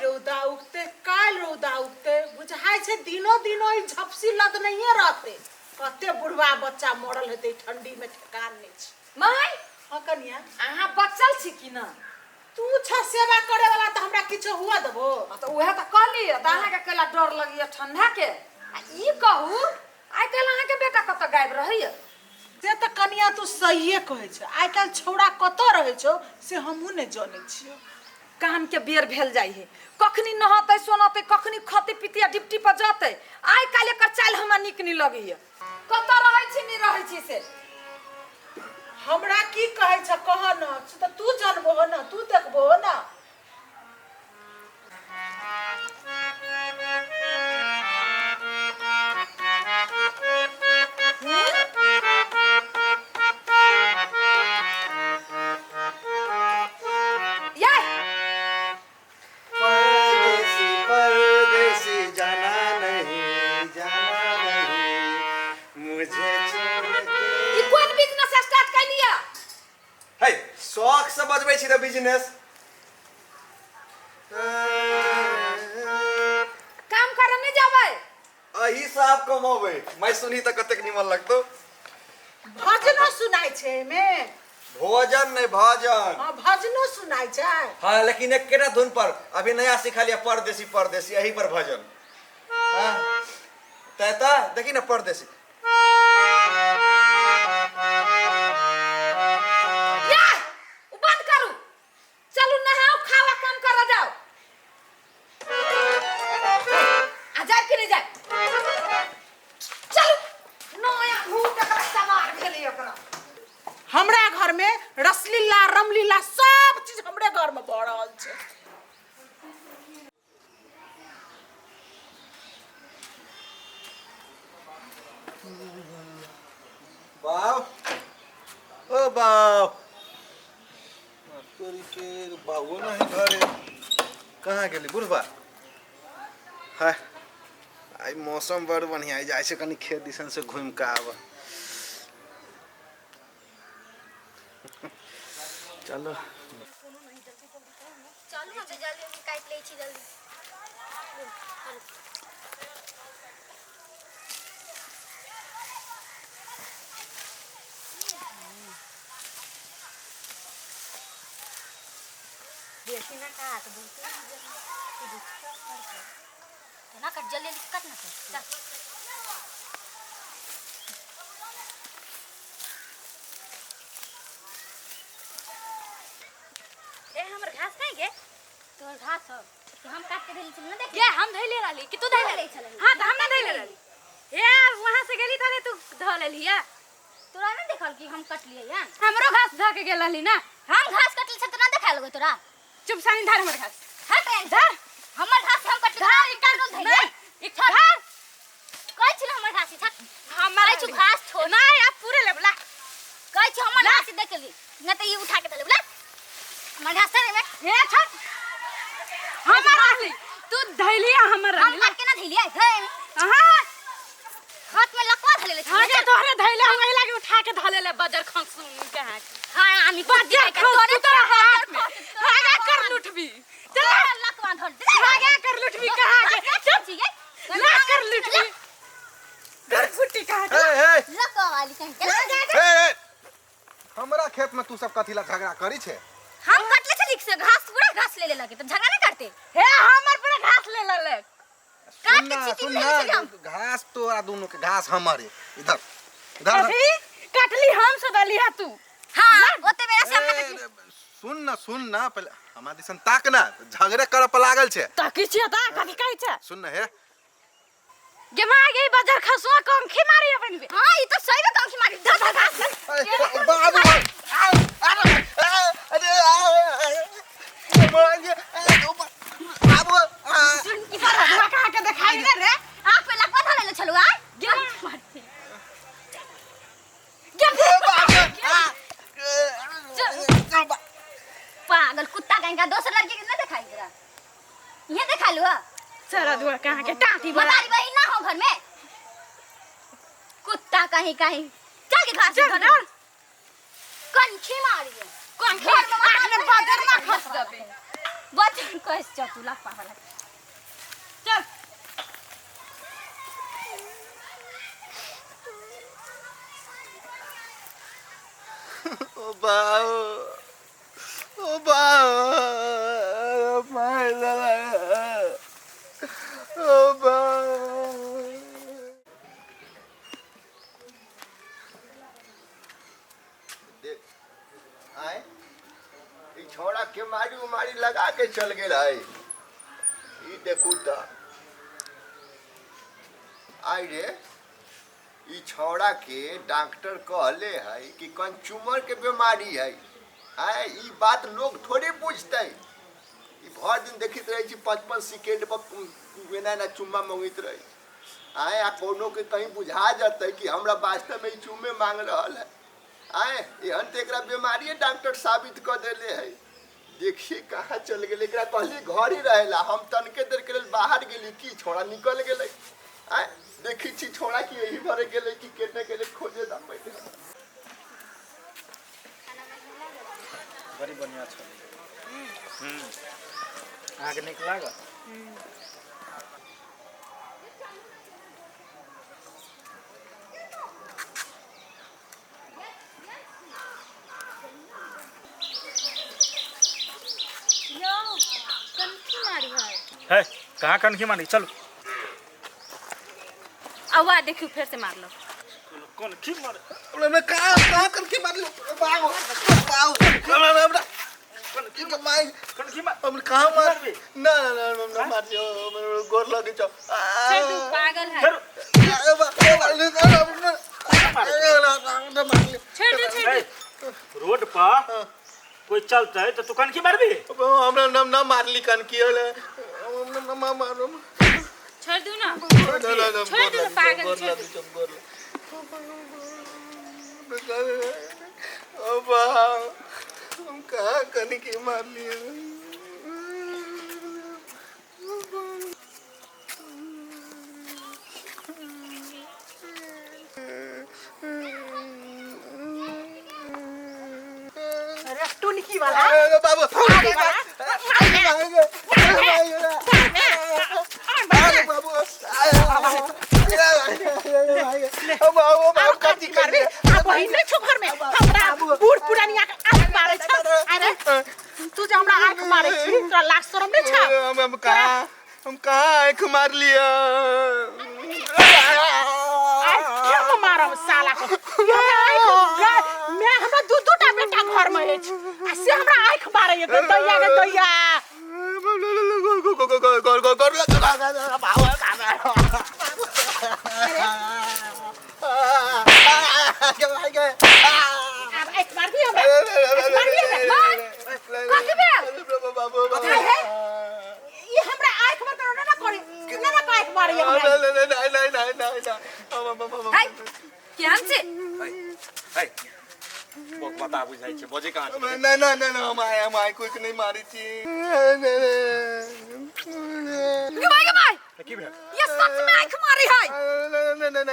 रौदा उगते काल्हि रौदा उगते, बुझाइ छै दिनो दिनो ई झपसी लदनहिए रहतै। कते बुढ़वा बच्चा मरल हेतै ठंडी में, ठेकान नहि छै। माय। हँ कनिया। अहाँ बचल छी कि ना? तू छ सेवा करे वाला तऽ हमरा किछो हुआ देबो? हाँ, तऽ उएह तऽ कहली तऽ अहाँके कैला डर लगैया ठंडा के। आ ई कहू, आइ काल्हि अहाँके बेटा कतऽ गायब रहैया? से तऽ कनिया तू सहिए कहै छ, आइ काल्हि छौड़ा कतऽ रहै छौ से हमहूँ नहि जनै छियौ। काम के बेर भेल जाइ है, कखनी नहतै सोनतै, कखनी खतै पीतै आ ड्यूटी पर जतै। आइ काल्हि एकर चालि हमरा नीक नहि लगैया। कतऽ रहै छी, नहि रहै छी से? हमरा की कहै छ कह न, से तऽ तू जनबो न, तू देखबो न। याय। परदेसी परदेसी जाना नहीं, जाना नहीं मुझे छोड़ के। ई कोन बिजनेस स्टार्ट कैलिया? हे, शौक से बजबै छी तऽ बिजनेस। काम करे नहीं जाबै? अही से आब कमौबै। मैं सुनी तऽ कतेक निमन लगतौ। भजनो सुनाइ छै एहिमे? भोजन नहीं, भजन। हँ, भजनो सुनाइ छै। हाँ, लेकिन एकेटा धुन पर अभी नया सिखलियै, परदेसी परदेसी, एही पर भजन। हाँ तऽ देखी ने, परदेसी। याय, उ बंद करू, चलू नहाओ खाओ आ काम करऽ जाओ। आ जायब कि नहि जायब? चलू, नया भूत एकरा सवार भेलै एकरा। हमरा घर में रसलीला रमलीला सब चीज हमरे घर में भऽ रहल छै। बाप ओ बाप, तोरी के बाबू नहीं घरे, कहाँ गेली बुढ़बा? हाय, आइ मौसम बड़ बढ़िया जाइ छै, कनि खेत दिसन से घुमि कऽ आब। चलो। चलू ने जल्दी जल्दी, काटि लै छी जल्दी। बेसी ना काट, बहुते ना काट, जल्दी जल्दी काट ना तू, चल। ए, हमर घास कहीं गे? तोहर घास हो कि हम काट के धइले छल ना देख। ये हम धइले रहली कि तू धइले? धइले छलही। हां, त हम ना धइले रहली। हे, वहां से गेली तने तू धो लेलिया। तोरा ना देखल कि हम कटलियै हन? हमरो घास धो के गेल रहली ना। हम घास कटली छल, तोरा देखा लगो तोरा? चुप सानी, धर हमर घास। हट, धर हमर घास, हम कटली धर, ई काटल धइले। ई धर। कहै छी ना हमर घास छट। हमर कहै छी घास छोड़। नहीं, अब पूरे लेबला। कहै छी हमर घास देख ली ना त ई उठा के देले हमर घास धरे में। हे छट, हमर रहली, तू धइली हमर हम रहली। काट के ना धइलियै, धरे में। हां। हाथ में लकवा धले ले। हां के तोहरे धइले हम, एहि लागी उठा के धले ले बजर खसू के हाथ। हां, आमी बजर खसू तोरा हाथ में आगा कर लुटबी, चल। लकवा धर दे। आगा कर लुटबी कहाँ के? चल छी गे। ला कर लुटबी घर फुटी कहाँ के? हे हे। लकवा वाली कहीं चल। हे हे, हमरा खेत में तू सब कथी ला झगड़ा करी छे? हम कटले छली से घास, पूरा घास ले ले लगे त झगड़ा नहीं करते। हे, हमर पूरा घास ले लेले। काट सुन के ना, चीटी सुन ले ना। छली हम। घास तोरा दोनों के घास हमारे इधर इधर। अभी कटली हम से दली है तू। हां, ओते मेरा सामने ए, कटली। सुन ना, सुन ना, पहले हमरा दिसन ताक ना, झगड़े करे पर लागल छे। त की छियै त कथी कहै छै? सुन ना हे। गे माँ गे, बजर खसुआ कंखी मारी अपन बे। हां, ई त सही में कंखी मारी, धर धर घास धर। अरे बाबू, अरे अरे बाबू। की सरहुआ कहाँ के देखाई दे रे? आँख पे लकवा धरे ले छलु आ गे गे। पागल कुत्ता कहीं का, दोसर लड़की के ना दिखाई जरा, ये देखा लुआ। सरहुआ कहाँ के टाटी बड़ा। मतारी बहिन ना हो घर में, कुत्ता कहीं कहीं चल के घास चल धर। चल। कंखी मारिए। कंखी घर में आँख में बजर ना खस देबे। बच कस चतुला पागल चल। ओ बाऊ, ओ बाऊ, मार ओ बाऊ। देख आए ई छोड़ा के मारी उमारी लगा के चल गेल है। ई देखू त आई रे, ई छौड़ा के डॉक्टर कहले है कि कंचुमर के बीमारी है। आए ई बात लोग थोड़े बुझते। ई भर दिन देखित रहे छी 55 सेकेंड पर एना एना चुम्मा मंगैत रहे। आए आ कोनो के कहीं बुझा जतै कि हमरा वास्तव में ई चुम्मे मांग रहल है। आए एहन तो एकरा बीमारी डॉक्टर साबित कर देले है। देखिए कहाँ चल गेलै। एकरा कहली घर ही रहेला, हम तनके देर के लेल बाहर गेली की छोड़ा निकल गेलै। आए देखी छी छोड़ा कि यही भरे गेलै कि केने गेलै, खोजे दा पहिले। बड़ी बढ़िया छलै। अहाँके नीक लागल? यो कनखी मारी है। है कहाँ कनखी मारी? चलू आवा देखियो फिर से मारलो। कनखी मार हमरा कहाँ कहाँ कनखी मारली? बाऊ बाऊ, हमरा हमरा कनखी मार, कनखी मार, हम कहाँ मारबी? ना ना ना ना मारियो, हमरा गोर लगे छौ। छोड़ दू पागल है। फेर छोड़ दू छोड़ दू। रोड पर कोई चलते तो तू कनखी मारबी? हमरा नाम ना मारली कनखी होले, हमरा ना मारो। छोड़ दू ना, ना ना ना, छोड़ दू पागल, छोड़ दू। ओ बाप, हम कहाँ कनखी मार लिए? अरे टुनकी वाला, अरे बाबू, बाबू कथी करबे? आ बहिन नहि छौ घर में? हमरा बूढ़ पुरानिया के आँख मारै छ। अरे तू जे हमरा आँख मारै छी, तोरा लाज शरम नहि छौ? हम कहाँ, हम कहाँ आँख मार लिया? आँख मारब साला को। मैं हमरा दू दू टा बेटा घर में अछि आ से हमरा आँख मारैया दैया गे दैया। आब आँख मारबी हमरा? आँख मारबी हमरा? कथी भेल? ई हमरा आँख मार ना ना करे, ना ना आँख मारैया हमरा। है केहन छी? है बता बुझाइ छै बजे कहाँ छै? ना ना ना ना, हम आए, हम आए कुछ नहीं मारी छी। गे भाई, गे भाई, की भेल? ये सच में आँख मारी है।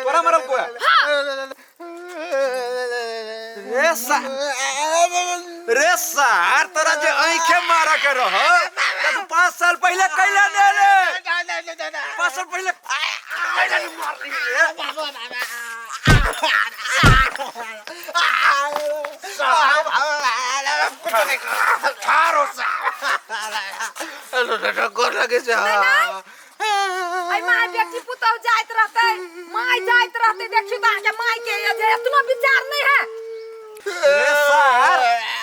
तोरा मारल कोया? रे सा रे सार, तोरा जे आँखे मारा के रह त 5 साल पहिले कैला ने रे? 5 साल पहिले कैला ने मारली रे? गोर लगे छै। आई my बेटी पुतहु जाइत रहतै, माय जाइत रहतै, देखियौ त अहाँके माय के जे एतनो विचार नहीं है। रे सार,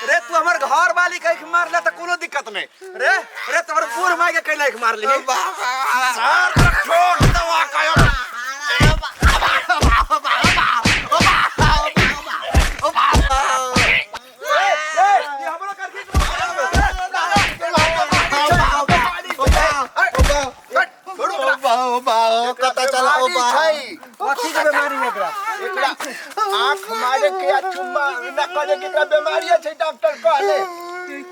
रे तू हमर घर वाली के आँख मारले त कोनो दिक्कत नहीं। रे रे तोहर बूढ़ माय के कैला आँख मारली? सार छोड़ दवा कयो। कथी के बीमारी है एकरा? एकरा आँख मारे के आ चुम्मा ना करे के एकरा बीमारी छै, डॉक्टर कहले।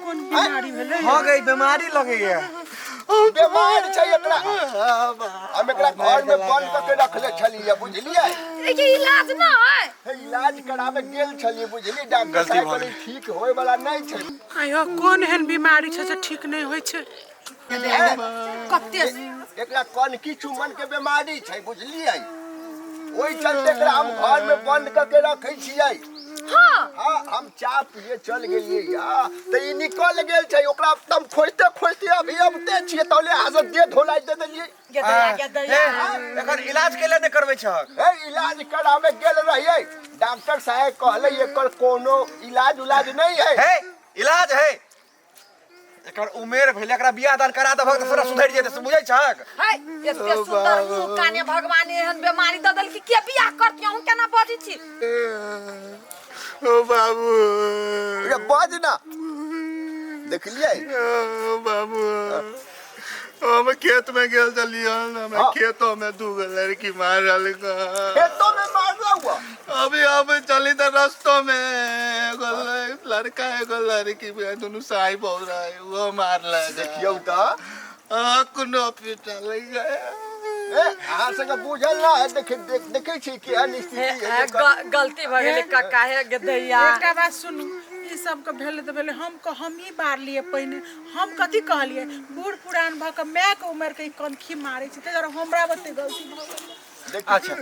कोन बीमारी भेलै? हो गई बीमारी लगैया। बीमार छै एकरा। हम एकरा घर में बंद कऽ के रखले छलियै, बुझलियै? एके इलाज ना है। हे, इलाज कराबे गेल छलियै, बुझलियै? डॉक्टर गलती साहब भऽ कहले ठीक होय वाला नहि छै। आयो, कोन एहन बीमारी छै जे ठीक नहि होइ छै? कते एकरा कनकी चुमन के बीमारी छै, बुझलियै? ओहि चलते एकरा हम घर में बंद कऽ के रखै छियै। हाँ। हाँ, हम चाह पिए चल गेलियै या तऽ ई निकल गेल छै। ओकरा एकदम खोजते खोजते अभी अबते छियै, तौले अहाँ सब दे धोलाइ दे देलियै। गदया गदया। हे, एकर इलाज के लिए नहि करबै छहक? हे, इलाज कराबे गेल रहियै, डॉक्टर साहेब कहले एकर कोनो इलाज उलाज नहीं है। हे, इलाज है। एकर उमेर भेलै, एकरा बियाह दान करा देबहक तऽ थोड़ा सुधरि जेतै, से बुझै छहक? है, एते सुंदर मुंह काने भगवान एहन बीमारी दऽ देलकी, के बियाह करती? अहूँ केना बजै छी? ओ बाबू। रे, बाज ना, देखलियै? ओ बाबू, हम खेत में गेल छलियन, हमरा खेतो में दू गो लड़की मारल। खेतों में मारला हुआ? अभी अभी चली तो रस्तों में एगो लड़का एगो लड़की भी दोनों साई बोल रहा है, वो मारला। देखियौ तऽ। आ कोनो पीटा लग गया। ए, अहाँ सबके बुझल ना है? देखे देखै छी केहन स्थिति है एकर। गलती भऽ गेलै काका, हे गदैया। एकटा बात सुनू, ई सबके भेलै तऽ भेलै, हम हमही बारलियै पहिने। हम कथी कहलियै? बूढ़ पुरान भऽ कऽ मायके उमर के ई कनखी मारै छै, ताहि दुआरे हमरा बते गलती भऽ गेलै। अच्छा,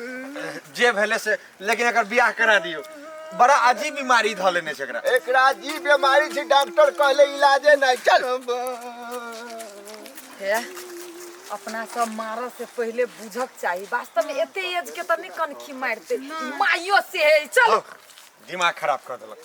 जे भेलै से, लेकिन एकर बियाह करा दियौ। बड़ा अजीब बीमारी धऽ लेने छै एकरा। एकरा जी बीमारी छै, डॉक्टर कहले इलाजे नहीं। चल। हे, अपना सब मारऽ से पहिले बुझक चाही। वास्तव में एते एज के तऽ नहि कनखी मारते, माइयो से है। चल। दिमाग खराब कर देलक।